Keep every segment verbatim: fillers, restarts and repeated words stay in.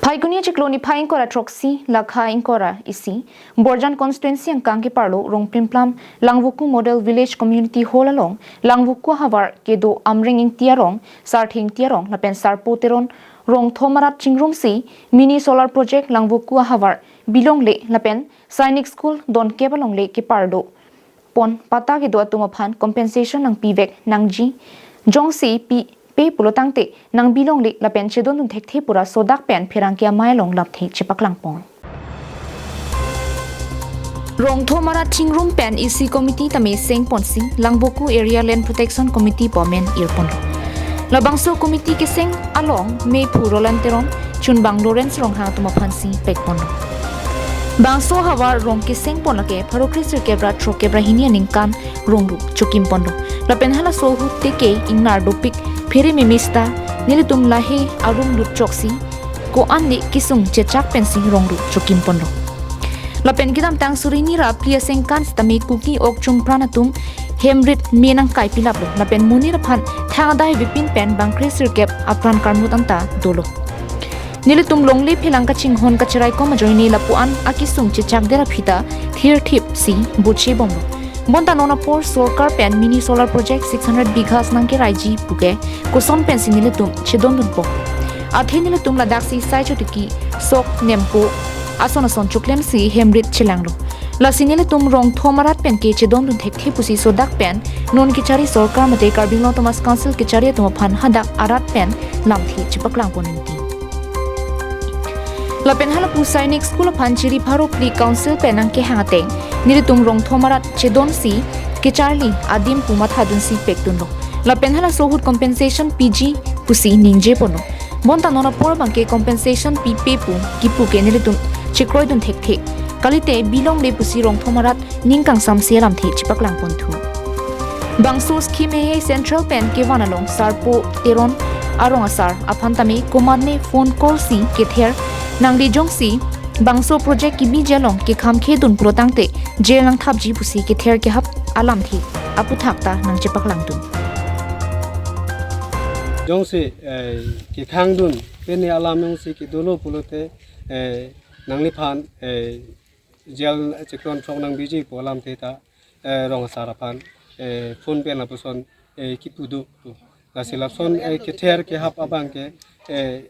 Phaikuni achiklo niphai ingkoi ra throksi, lakha ingkoi ra isi, Borjan constituency angkang keparlo Rongplimplam Langvoku Model Village Community Hall along Langvoku ahavar kedo Amreng Ingti arong, Sarthe Ingti arong lapen Sarpo Teron Rongthom arat chingrumsi mini solar project Langvoku ahavar bilongle lapen Sainik School donkep alongle keparlo pon patta kedo atum aphan compensation nangpivek nangji. Jongsi pipe pulo tangte nangbilongle lapen chedondun thekthe pu ra sodak pen pherangke amei along lamthe chepaklangpon. Rongthom arat chingrum pen E C committee tame sengponsi Langvoku Area Land Protection Committee pu amen irponlo. Labangso committee keseng along mephu Roland Teron, chunbang Lawrence Ronghang atum aphansi pekponlo. Bangso ahavar rong kesengpon lake pharo kre sirkep ra throkkep ra hini aningkan rongrup chokimponlo. Lapen halaso ahut teke ingnar dopik phere meme sita nelitum lahei arong lut choksi ko-an le kesung chechak pensi rongrup chokimponlo. Lapen kedamtang suri hini ra phli asengkan sitame Kuki ok chumpran atum hemrit me nangkaipilaplo. Lapen monit aphan thang adai vepin pen bang kre sirkep apran karmut anta dolo. Nelitum longle phelang kachinghon kachiraikom ajoine lapu-an akesung chechakdet aphi ta thirthipsi bochebomlo. Bonta non apor sorkar pen mini solar project six hundred bighas nangkeraiji puke koson pensi nelitum chedondunpo. Athe nelitum ladaksi sai chotiki sok nempo ason ason choklemsi hemrit chelanglo. Lasi nelitum Rongthom arat penke chedondun thekthe pusi sodak pen non kechari sorkar mate Karbi Anglong Autonomous Council kechari atum aphan hadak arat pen lamthe chepaklangpon inti. Lapen halapu Sainik School aphan chiri pharo phli council pen nangkehang ateng nelitum Rongthom arat chedonsi kecharli adim pu mathadunsi pekdunlo. Lapen halaso ahut compensation piji pusi ningjeponlo. Bonta non apor abangke compensation pipe pu kipu ke nelitum chekroidun thekthe. Kalite bilongle pusi Rongthom arat ning kangsamsi alamthe chepaklangponthu. Bangso scheme hei central pen kevan along Sarpo Teron arong asar aphan tame komatne phone call si kether nangli jongsi bangso project kebiji along kekhamkhedun pulo tangte jail nangthapji pusi kether kehap alamthe aputhak ta nangchepaklangdun. Jongsi, eh, kekhangdun pene alam jongsi kedolo pulote, eh, nangliphan, eh, jail chikron throk nangbiji pu alamthe ta, eh, rong asar aphan, eh, phone pen lapuson, eh, kipu do pu. Lasi lapuson, eh, kether kehap abangke, eh,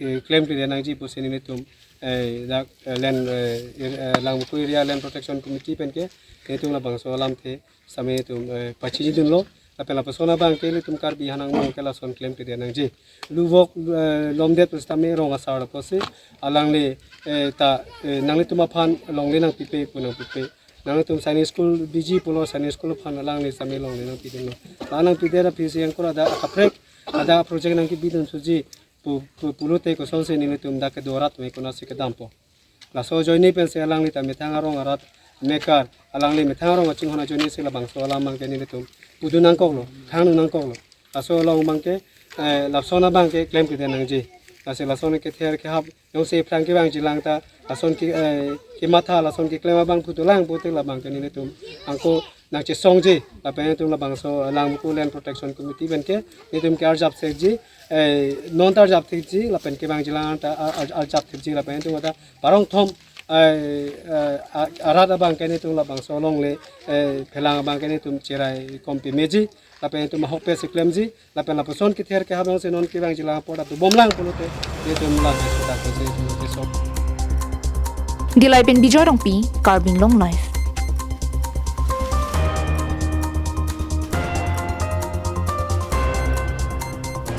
eh, klemkledet nangji pusi nelitum, eh, dak, eh, land, eh, er-, eh, Langvoku Area Land Protection Committee penke nelitum labangso alamthe sitame nelitum, eh, pachinidunlo. Lapen lapuson abangke nelitum Karbi hanang mong ke lason klemkledet nangji. Luvok, eh, lomdet pu sitame rong asar lapusi alangli, eh, ta, eh, nanglitum aphan longle nangpipe pu nangpipe. Nanglitum Sainik School biji pulo Sainik School aphan alangli sitame longle nangpidunlo. La nangpidet aphisi angkur ada akaprek, ada project nangkebidun suji pu, pu, pulote kosonsi nelitum dak kedo arat me konatsi kedampo. Laso ajoine pensi alangli ta methang arong arat mekar, alangli methang arong achinghon ajoine si labangso alam abangke nelitum pudun nangkoklo, khangdun nangkoklo. Laso along abangke, eh, lapuson abangke klemkledet nangji. Lasi lason kether kehap jongsi phrang kevangjilang ta lason ke, eh, kematha lason keklem abang putulang putik labangke nelitum angko nangchesongji, lapen nelitum labangso Langvoku Land Protection Committee penke nelitum ke arjap sekji, eh, non ta arjap thekji, lapen kevangjilang ta ar-, ar-, arjap thekji, lapen nelitum ta parong thom, eh, eh, a-, arat abangke nelitum labangso longle, eh, phelang abangke nelitum cheraikom pameji, lapen nelitum ahokpet si klemji, lapen lapuson kether kehap jongsi non kevangjilang apor ta dobomlang pulote nelitum lapen sodak si nelitum kesong. Dillai pen Bijoy Rongpi, Karbi Anglong Live.